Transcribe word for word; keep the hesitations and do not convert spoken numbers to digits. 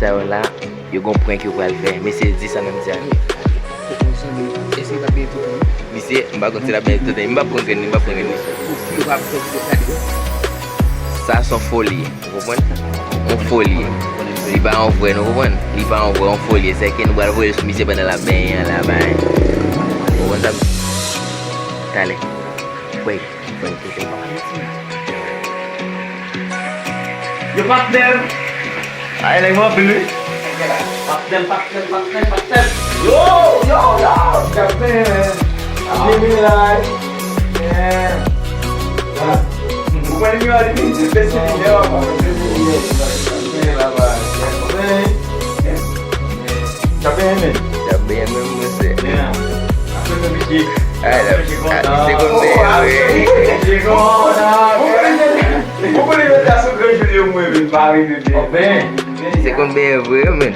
Sa yo la, yo gon prank yo pral fè. Mesye, di sa menm di a. Misye, m pa konn si l ap byen tout tan. M pa pran grenn li, m pa pran grenn li. Sa se yon foli, ou konprann? Yon foli. Li pa yon vrè, nou konprann? Li pa yon vrè, yon foli. Se ke nou pral voye l sou misye pandan l ap benyen an la, bay. Ou konprann sa? Talè. Wè. Yo, patnè m. Ay, nèg mwen anpil, wi. Patnè m, patnè m, patnè m, patnè m. Yo, yo, yo. Ap gen men, men. Ap gen men la. Yeah. Ou konn nimewo a depi se fè se li, men w ap fè se li. Ap gen la, bay. Ap gen men. Ap gen men, men, men. Ay, la, se konn men, wi. Ou konnen yo ta sou gran jou yo mwen menm pa rive byen. Se konn men vre, men.